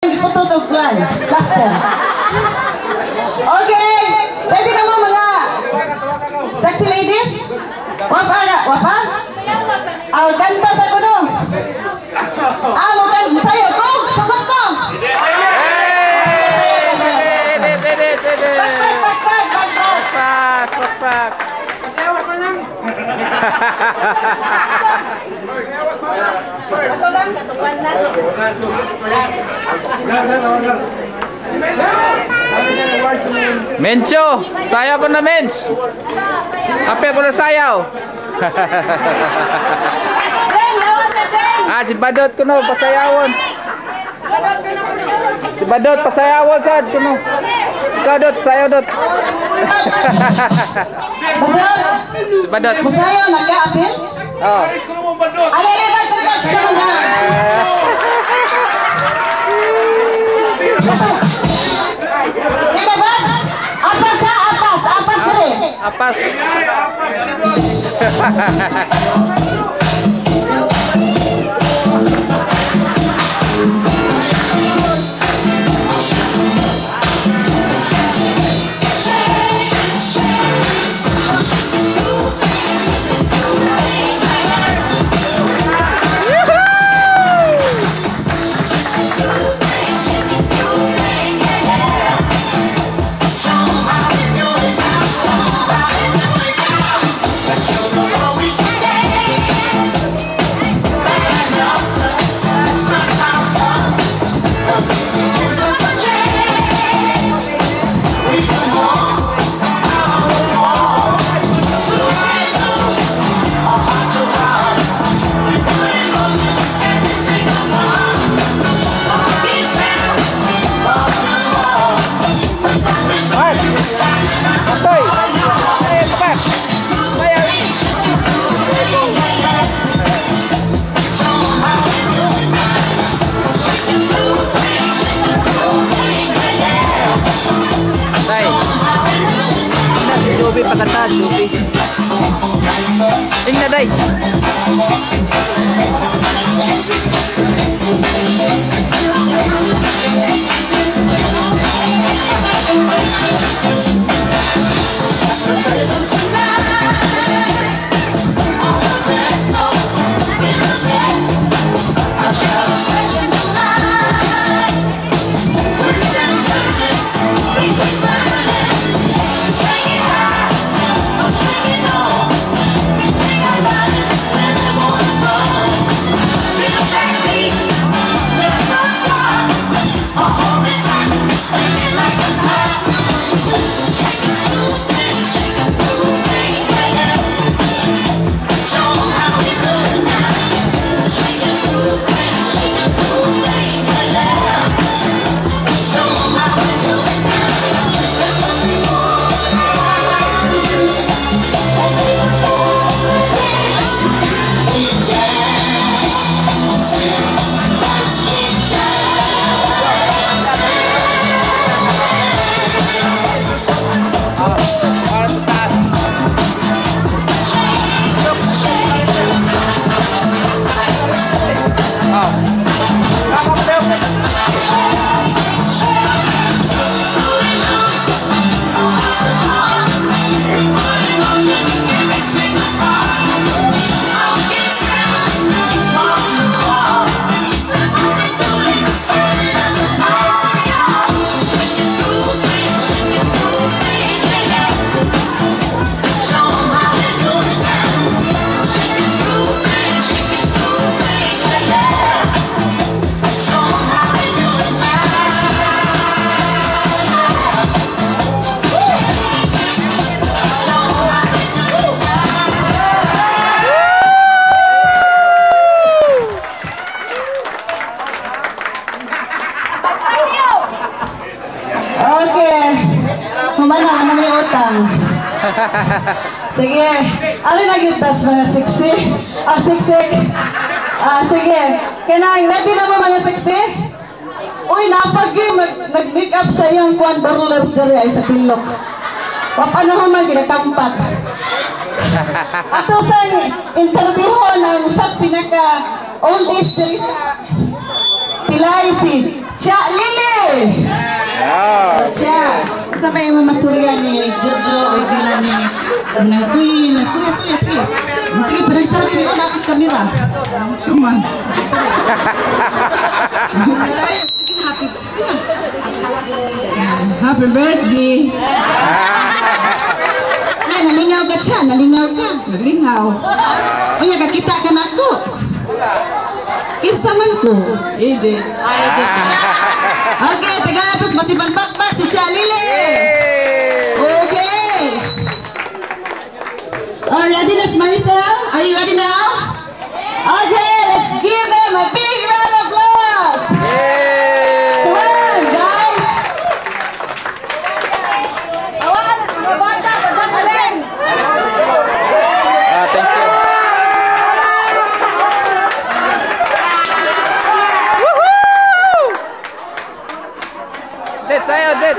Giputos og kuan, plaster. Okay, ready na mo, mga sexy ladies? Wapa ka, wapa? Ah, ganda sa kuno. Ah, mo kan sayo ko, sugot mo. Pak pak pak pak pak pak. Pak, pak, pak. Ako lang katupan na. Mencho, sayaw ko na, Mench. Ape ko na sayaw. Deng, awan na deng. Ah, si Badot ko no, pasayawon. Si Badot, pasayawon sad ko no. Ikaw, Dot, sayaw, Dot. Badot. Si Badot. Musayo na ka apil? Oh. Ale, ale, bas, bas, come na. Ika, bas. Apas ha, apas, apas rin. Apas. Mark. Atoy. Eh, pak. Sayaw. Tay. Na si Joby pagkanta, Joby. Ing na day. Para sa taas. Oh. Okay. Humana, ano may utang? Sige. Ano na gyud tas mga sexy? Ah, sexy. Ah, sige. Kanang ready na mo, mga sexy? Uy, napag yun, nag-make up sa iyang kuan burler diri ay sa pilok. Paano man ginakampat? Ato sa interview ng sa pinaka oldest diri sa Pilay, si Charlie. Nang queen. Storya, storya, sige. Sige, panagsara ni ko nakas kamera. Suman. Sige, sige. Sige na, happy. Sige na. Happy birthday. Ay, nalingaw ka siya, nalingaw ka. Naglingaw. Unya, kakita ka na ako. Kinsa man ko. Edith. Ay, kita. Okay, taga natos masibang bakbak si Chalile. Okay. All ready na, Maricel? Are you ready now? Okay, let's give them a big round of applause. Come on, guys. Awan, mga bata, pagdakaling. Ah, thank you. Woohoo! Det, sayo, det.